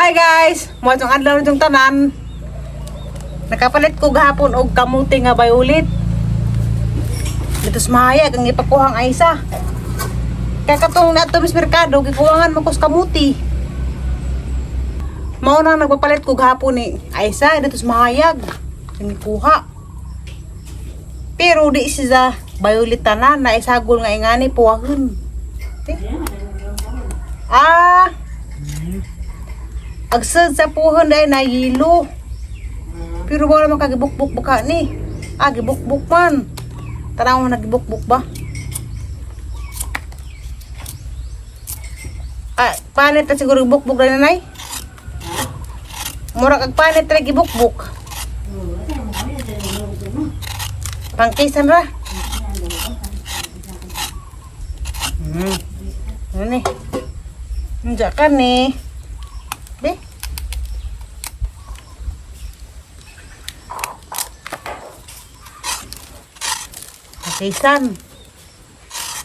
Hi guys! Mo itong adlaw nitong tanan. Nakapalit ko gahapon og kamuti nga violet. Dito sa Mahayag ang ipakuhang Aisa. Kaya katong nato mis merkado gikuangan mo kos kamuti. Mao na nagpapalit ko gahapon ni Aisa dito sa Mahayag. Ang ikuha. Pero di siya violet tanan na isagol nga ingani puwahon. Eh? Ah, agsad sa puhon dahil na yilo. Pero wala man kagibukbuk baka ni. Ah, gibukbuk man. Tanaw mo nagibukbuk ba? Ah, panit na siguro gibukbuk dahil nanay. Mura kag panit ra gibukbuk. Pangkisan ra. Ano ni? Diyan ka ni. Be. Kisan.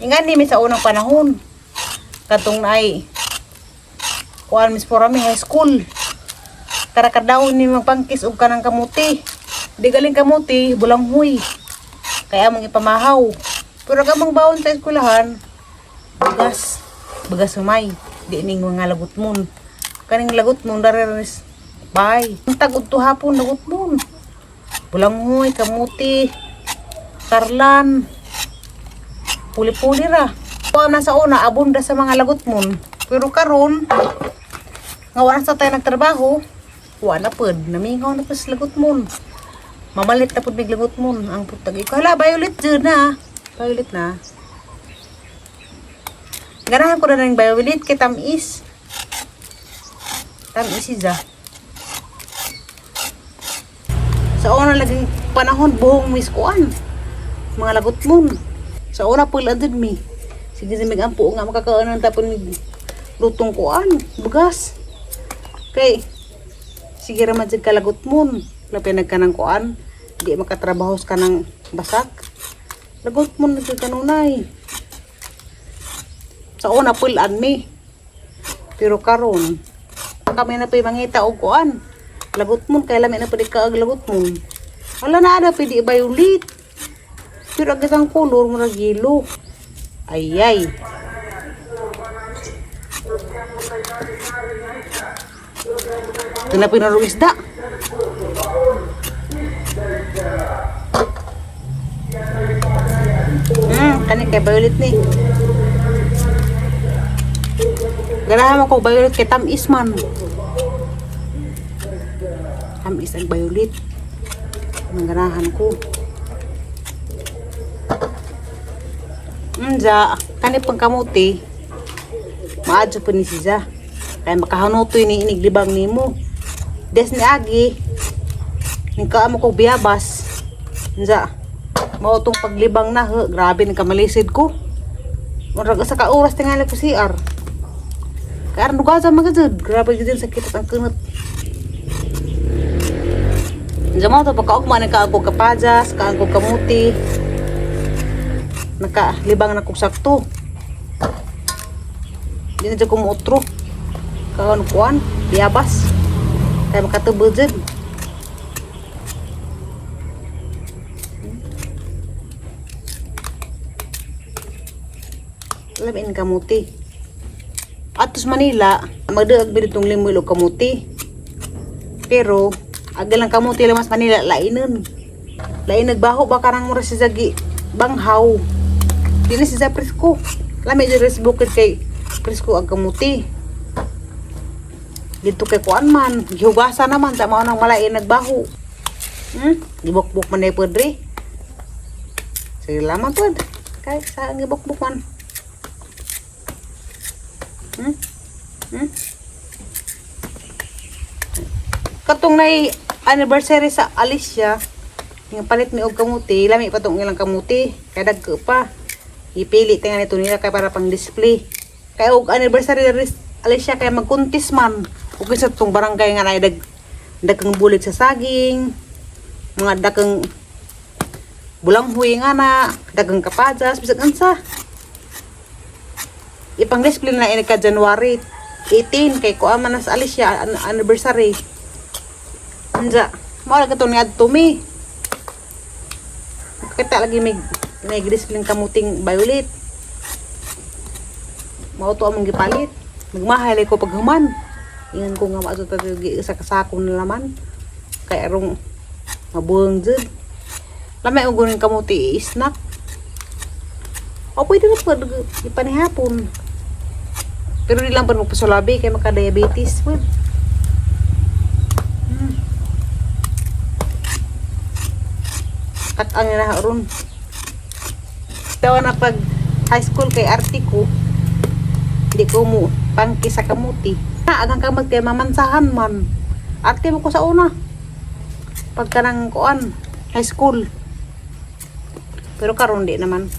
Ingan ni mi sa unang panahon. Katong naay kuan mis pora mi high school. Karakadaw ni magpangkis og kanang kamuti. Di galing kamuti, bulanghoy. Kaya among ipamahaw. Pero ang among baon sa eskwelahan, bugas. Bugas sumay. Di ning mga lagot mon. Kaning lagot mon dara ris bay. Ang tagud to hapon lagot mon. Bulanghoy, kamuti, karlan. Puli-puli ra. Kuha na sa una, abunda sa mga lagot mon. Pero karon, nga wala sa tayo nagtrabaho, wala pod, namingaw na pod sa lagot mon. Mamalit na pod mig lagot mon. Ang putag ko, hala, violet dyan na. Violet na. Ganahan ko na ng violet kay tamis. Tamis siya. Sa una laging panahon, buhong miskuan. Mga lagot mon. Sa una pula din mi. Sige sa mig-ampo nga makakaunan tapon mig lutong kuan, bugas. Kay sige ra man jud kalagot mon. Lapi nagkanang kuan, di makatrabaho sa kanang basak. Lagot mon na jud kanunay. Sa una pulan mi. Pero karon kami na pa'y mangita og kuan. Lagot mon kay lami na pud kaag lagot mon. Wala na ana pwede violet. Pero ang isang color murag yellow. Ay ay. Ito na pinarong isda. Kani kay violet ni. Ganahan mo ko violet kay tamis man. Tamis ang violet. Ang ganahan ko. Unja, kani pang kamuti. Maadyo po ni siya. Kaya makahanutoy ni iniglibang nimo. Des ni Agi, ning kaamo ko biyabas. Unja, mao tong paglibang na, he. Grabe ni kamalisid ko. Murag sa ka oras tingali ko CR. Kaya aron dugaza mga jud, grabe jud sakit ang kunot. Unja mo to pagkaugma ni kaagko kapajas, kaagko kamuti. Nakalibang na kog sakto. Di na jud ko muotro. Kaon kuan, biyabas. Kaya makatubod jud. Lamin kamuti. Atos Manila, magdaag ba ditong limoy og kamuti. Pero, aga lang kamuti lang mas Manila, lainon. Lain nagbaho ba karang mura si Zagi banghaw. Di na siya presko. Lami diri sa bukid kay presko ang kamuti. Dito kay kuan man, gihugasan naman sa mao nang malain nagbaho. Gibukbuk man ay podre. Sige lamang pod. Kay sa gibukbuk man. Katong nay anniversary sa Alicia, nga palit mi og kamuti, lami pa tong ilang kamuti, kay dagko pa. Ipili tinga nito nila kay para pang display. Kay og anniversary ni Alicia kay magkuntis man. Ug sa tong barangay nga nay daghang bulig sa saging, mga daghang bulanghuy nga na, daghang kapajas, bisag unsa. Ipang display na ini ka January 18 kay kuan man na sa Alicia anniversary. Unsa? Mao ra kato niadto mi. Kita lagi may display kamuting violet. Mao to among gipalit. Nagmahalay ko paghuman. Ingan ko nga maadto ta sa kasako na laman. Kay arong mabuhang jud. Lamay og guning kamuti i-snack. O pwede na po ipanihapon. Pero di lang pa magpasulabi kay maka-diabetes. Well. Kat ang na ron. Tawa na pag high school kay arte ko, di ko mo pangki sa kamuti. Na, agang kamag kay mamansahan man. Arte mo ko sa una. Pagka ng kuan, high school. Pero karon di naman.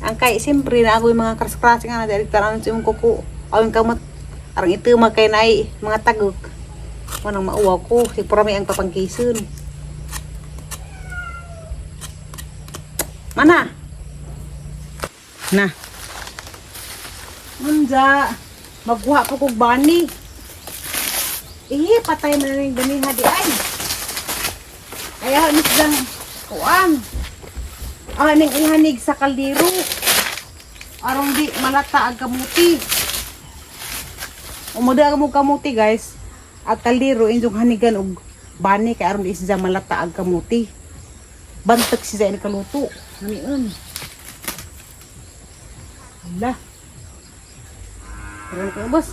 Ang kay siyempre na ako yung mga kras-kras nga na dahil taran sa imong kuko. Awing kamot. Arang ito kay naay mga tagok. Manang mauwaw ko. Si Purami ang papangkison. Mana? Na. Unja, magkuha pa kog bani. Eh, patay man na yung ganiha di ay. Kaya nisdang kuan. Ah, ning ihanig sa kaldero. Arong di malata ang kamuti. Umuda mo kamuti, guys. At kaldero inyong hanigan og bani kay aron di siya malata ang kamuti. Bantag siya ini kaluto. Namiun. Hala. Karon ko boss.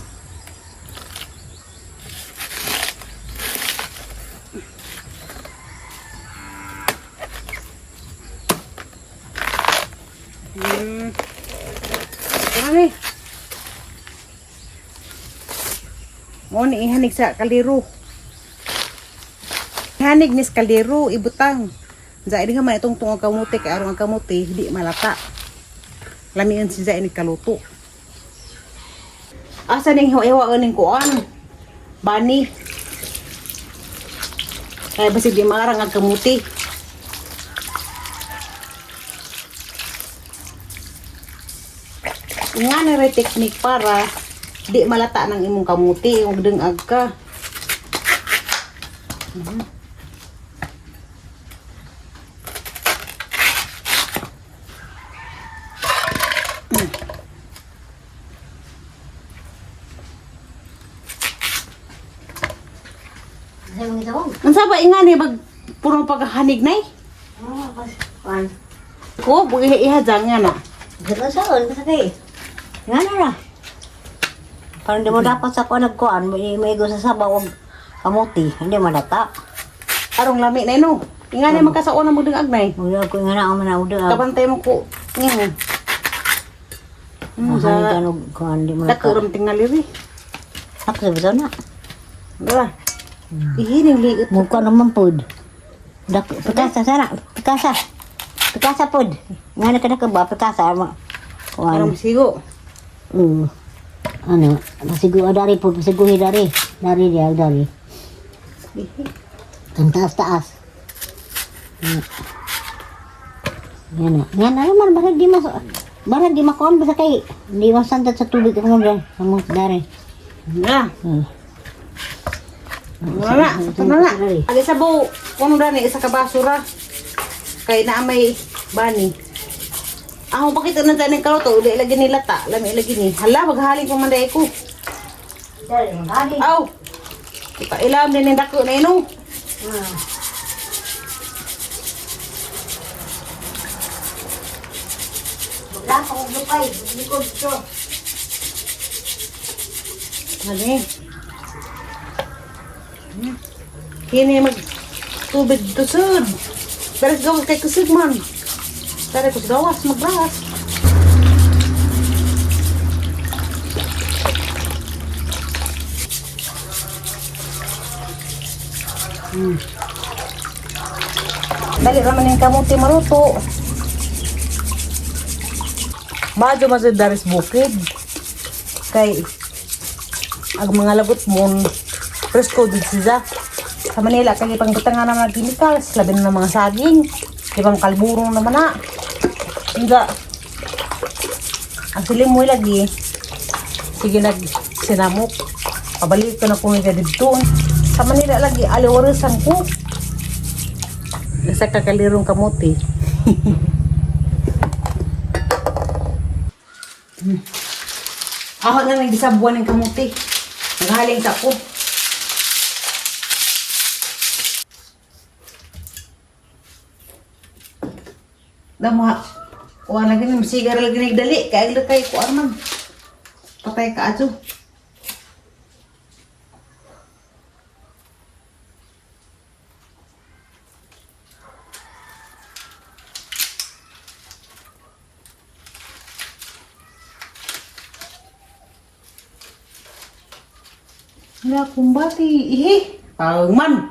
Ano ni? Mo ni ihanig sa kaldero. Ihanig ni sa kaldero, ibutang. Sa ini man itong tungog kamuti kay aron ang kamuti di malata. Lamian siya ini kaluto. Asa ning hiwa ning kuan? Bani. Kaya basig di maarang ang kamuti. Nga na rin technique para di malata ng imong kamuti, ug dengag ka. Unsa ba ingani bag puro paghanig nay? Kuan. Ko buhi iha nga na. Gito sa on basta kay. Nga na ra. Parang di mo dapat sa kuan nagkuan, may maigo sa sabaw og kamuti, hindi malata. Arong lami na ino. Ingani man ka sa una mo dengag nay. Mula ko nga na ang manauda. Kabantay mo ko. Ngin. Sa Sa og kuan di mo lata. dakuram tingali ri. Ako sa na. Dara. Ihining liit. Mukha naman pod. Dak pikasa sana, pikasa. Pikasa pod. Nga na kada ka ba pikasa ma. Kuan. Arong sigo. Oo. Ano, pasigo dari po, pasigo dari. Dari dia, dari. Ihi. Ang taas-taas. Yan. Yan na. Yan na naman, barag di mas... Barag di makuan basta kay... Di masantat sa tubig ang mga ang dari. Na. Wala, sa na na. Agi sa buo, kuno dani isa ka basura. Kay naa may bani. Ako bakit na tayo ng karoto, uli lagi nila ta, lami lagi ni. Hala, maghaling ko man dai ko. Dari, dari. Aw. Ipailam din ang dako na ino. Wala akong lupay, likod ko. Hali. Kini mag tubig tusod. Pero gawas kay kusog man. Pero kus gawas maglawas. Dali raman yung kamuti maluto. Madyo mazod daris bukid. Kay ang mga lagot mo presko did siya. Sa Manila kay pangbutangan na mga chemicals, labi na ng mga saging, ibang kalburong naman na. Nga. Silimoy lagi. Sige nag sinamok. Pabalik ko na kung nga didto. Sa Manila lagi aliwarasan ko. Isa ka kalirong kamote. Ako na nang gisabuan ng kamote. Naghaling sa ko. Damo ha. Kuha lagi ni sigar lagi ni dali kay agla kay kuan man. Patay ka adto. Wala kumbati. Ihi. Palman.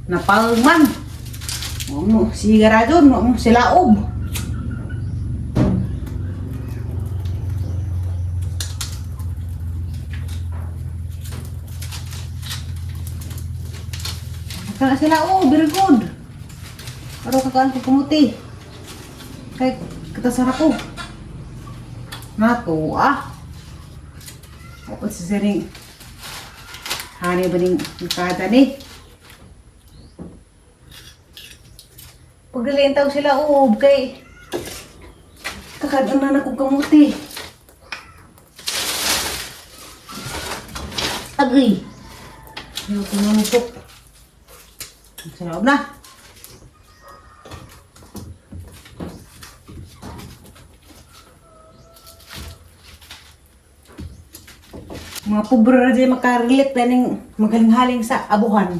Napalman. Mo, sigaradon, mo, silaob. Kana sila, oh, very good. Pero kakaan ko kumuti. Kay katasara ko. Nato, ah. Ako si Sering. Hani ba ning kada ni? Pagdalian tao sila, oh, kay kakadang na na kong kamuti. Agay. Ayaw ko nanusok. Sa loob na. Mga pobre na dyan makarelate na ning magaling-haling sa abuhan.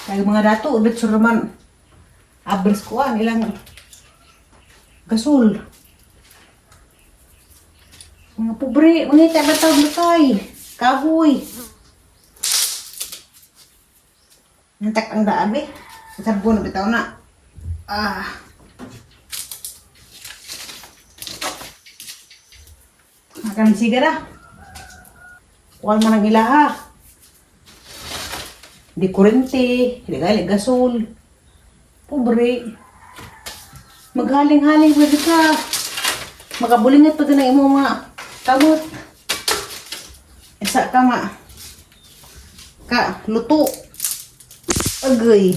Kaya mga dato, ulit suraman. Abres ko ang ilang gasol. Mga pobre, mangita na tawag na kay. Kahoy. Nantak ang daan eh. Sabo na bitaw na. Ah. Makan sigara. Kuwan man ang ilaha. Di kurente, di gali gasol. Pobre. Maghaling-haling pwede ka. Makabulingat pa din ang imong mga kamot. Isa ka ma. Ka, luto. Agay.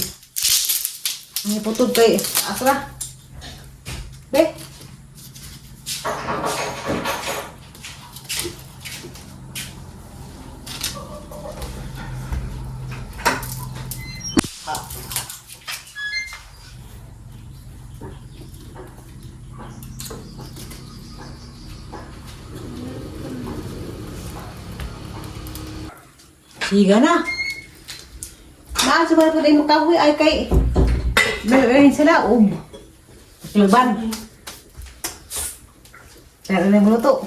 Ang iputod kay asra. Be. Siga na. Maasa ba po na makahoy ay kay meron sila ub. Laban. Pero na yung luto.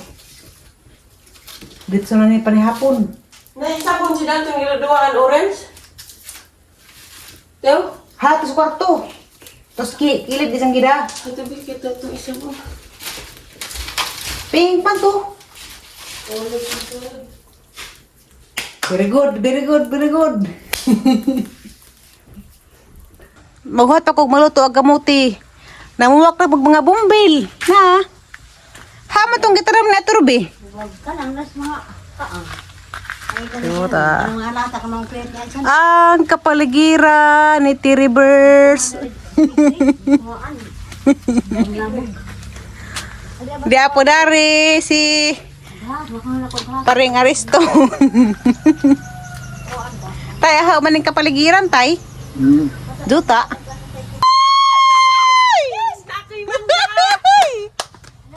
Dito na ni panihapon. Nahisapon si Dantong giladuan orange. Teo, Ha, tos kwarto. Tos ki, kilid isang gida. ato bi kita to isa mo. Ping pan to. Very good, very good, very good. Maghuhat pa kog maluto ang kamuti. Namuwak na pag mga bumbil. Na. Hama tong gitaram na turbi. Huwag ka lang, nas mga kaang. Ay, Yuta. Ang mga lata ka mga plate niya. Saan? Ang kapaligiran ni T-Rivers. Mga ano. Ang lamog. Di apo dari si Ha, baka na ko ha. Paring Aristo. Tay, aha man ang kapaligiran, tay. Duta.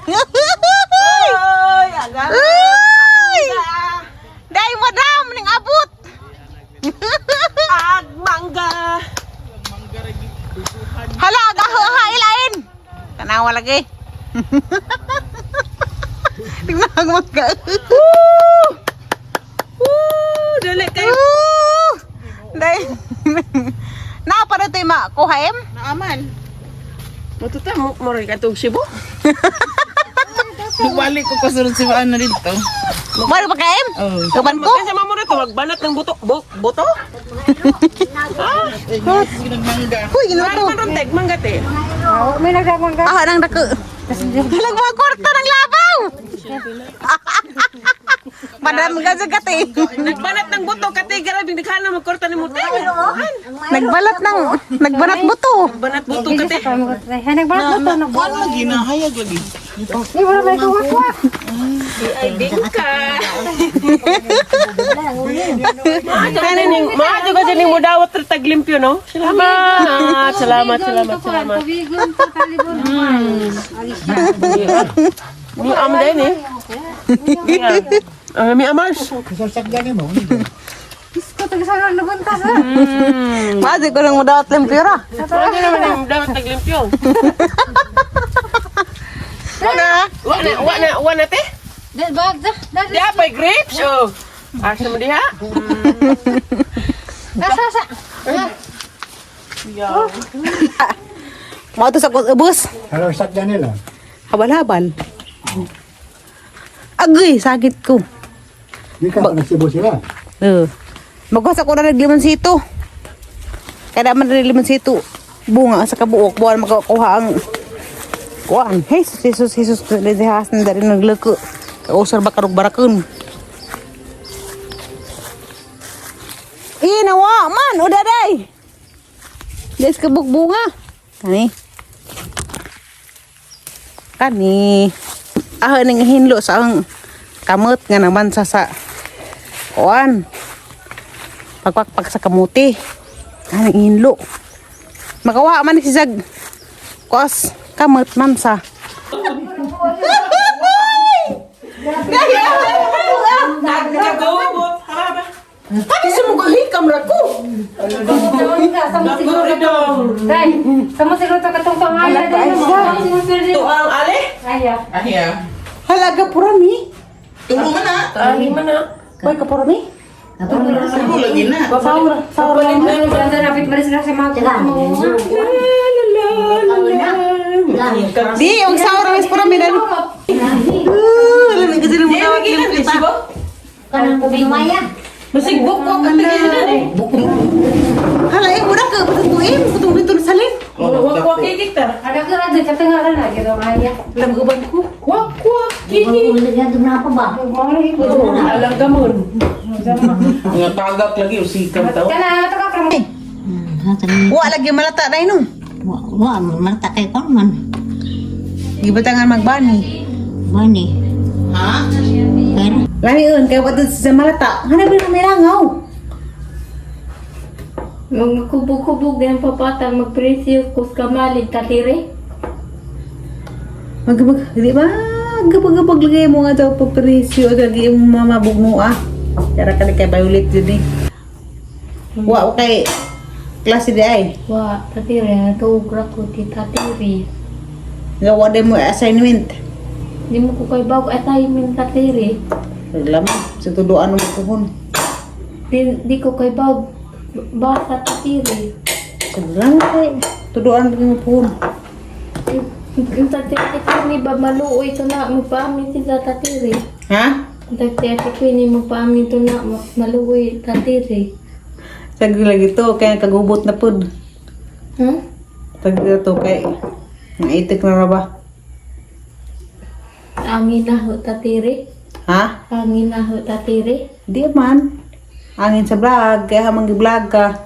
Oy, aga. Ay! Day, madam, ning abot. Ag mangga. Hala, agaho ha ilain. Tanawa lagi. Tingnan ang mangga. Woo! Woo, dali kay Woo! Day. Na pa na tayo makuha em? naaman. Mututa mo mo rin katong Cebu. Balik ko kasunod si Ana dito. Maro pa kaim? Oh. Kaban ko? Kasi mo na to, magbanat ng buto. Buto? Nagmangga. Uy, ginawa to. Ano ron, teg? Mangga, te. Ah, nang dako. Halag mga kwarta ng labaw. Madam ka sa kate. Nagbanat ng buto, kate. Grabe, naghala magkorta ni mo, te. Nagbalat ng nagbanat buto. Nagbanat buto, kate. Kuan lagi na, hayag lagi. Ay, bingka. Maato kasi ning mo dawat ra taglimpyo, no? Salamat. Salamat, salamat, salamat. Mi am din eh. Ah, mi amars. Mazi ko nang mudawat limpyo ra. Ano naman ang dawat taglimpyo? Na. Wa na, wa na, wa na te. Diha pay grapes oh. Asa mo diha? Mao to sa ubos. Hello, sakyan nila. Habal-habal. Agoy, sakit ko. Di ka nagsibo sila. Eh. Magwasa ko na naglimonsito. Kada man naglimonsito, bunga sa kabuok buwan makakuha ang kuan. Jesus, Jesus, Jesus, dihas na dari naglako. Kausar ba karog barakon. Eh, nawa man, o daday. Des kabuk bunga. Kani. Kani. Ah, ning hinlo sa ang kamot nga naman sa kuan. Pagpakpak sa kamuti. Anong hinlo. Makawa man si Zag. Kos kamot man sa. Nagkagobot. Haraba. Kami sa mga hikam ra ko. Naguridong. Tuang ale? Ahiya. Halaga purami. Tulo man na. Ali man na. Boy ka purami. Tulo lagi na. Saur, saur lang. Di, ang saur ang purami na. Lamig kasi ng mga Gilan, Kanang kumaya. Basig bukok ang tigil eh. Hala, eh, mura ka. Patong tuim. Patong dito sa salin. Wak wak kikik tar. Alam ko ba ko? Wak wak kikik. Ulit na pa ba? Alang gamon. Nga tagak lagi usikam tao. Wa lagi malata na ino. Wa wa marta kay kon man. Gibatangan magbani. Mani. Ha? Pero Lami un, kaya patong sa malata. Hanap na may langaw. Mga kubog-kubog ng papata magpresyo kus kamalig tatire. Magabag, di ba? Gabag-gabag lagi mo nga daw pagpresyo. Lagi mo mamabugno ah. Tara ka na kay Violet din eh. Wa kay klase di ay. Wa tatire tugra ko ti tatire. Gawa din mo assignment. Di mo ko kay bago assignment tatire. Alam mo, sa tuduan mo kuhon. Di ko kay bago basa tatire. Lang kay tuduan mo kuhon. Yung tatire ko ni ba maluoy to na magpaamin sila tatire. Ha? Ang tatire ko ni magpaamin to na maluoy tatire. Tag lagi to kaya kagubot na pud. Huh? Tag to kay naitik na ra ba? Angin na ho tatire. Ha? Angin na ho tatire. Di man. Angin sa vlog, kaya hamang gi-vlog ka.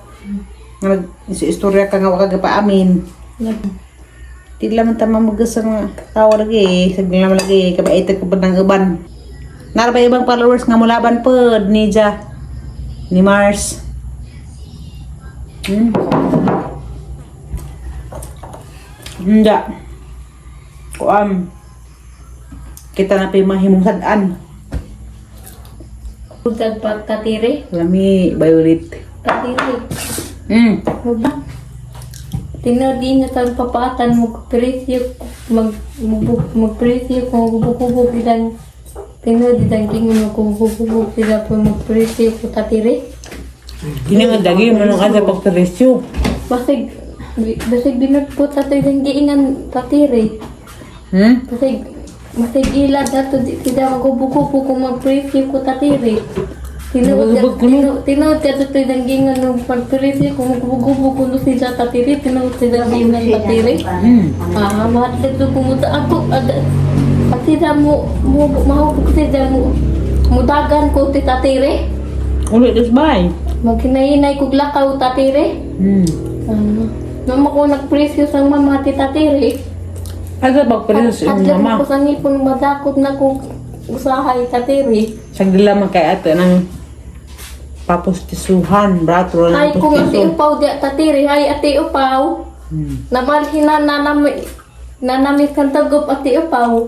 Nag istorya ka nga wa ka gapaamin. Nag Di lang ta mamugas ang tao lagi, sa lang lagi kabaitan ko pud ng uban. Nara ba ibang followers nga mulaban pud ni Ja ni Mars. Hindi. Kuan. Kita na pa mahimong sad-an. Ugag pa tatire. Lami, Violet. Tatire. Tinodi na tang papatan magpresyo mag magpresyo kung kubog ilang tinodi dang kingon mo kung kubog sila po magpresyo ko tatire. Kini nga dagi mo nung ada pagpresyo. Basig basig binot po tatay dang giingan tatire. Basig Masigila dato di sila magubog-gubog kung magpresyo ko tatiri. Tinuod Magubog ko, no? tinuod ka dito yung gingan nung pagpresyo kung magubog-gubog kuno sila tatiri, tinuod sila gingan tatiri. Ah, mahal dito kumuta ako at at sila mo mo mahubog sila mo mudagan ko ti tatiri. Uli das bay. Maghinay-hinay kog lakaw tatiri. Ah, mama ko nagpresyo sa mama ti tatiri. Asa pagpresyo sa imong Hadlok mama? ko sa ngipon madakot na ko usahay tatiri. Sagdila man kay ate ng papustisuhan, brato Hay ng kung ati pustiso. upaw di tatiri, hay ati upaw. Namalhin na nanami nanamit kang tagop ati upaw.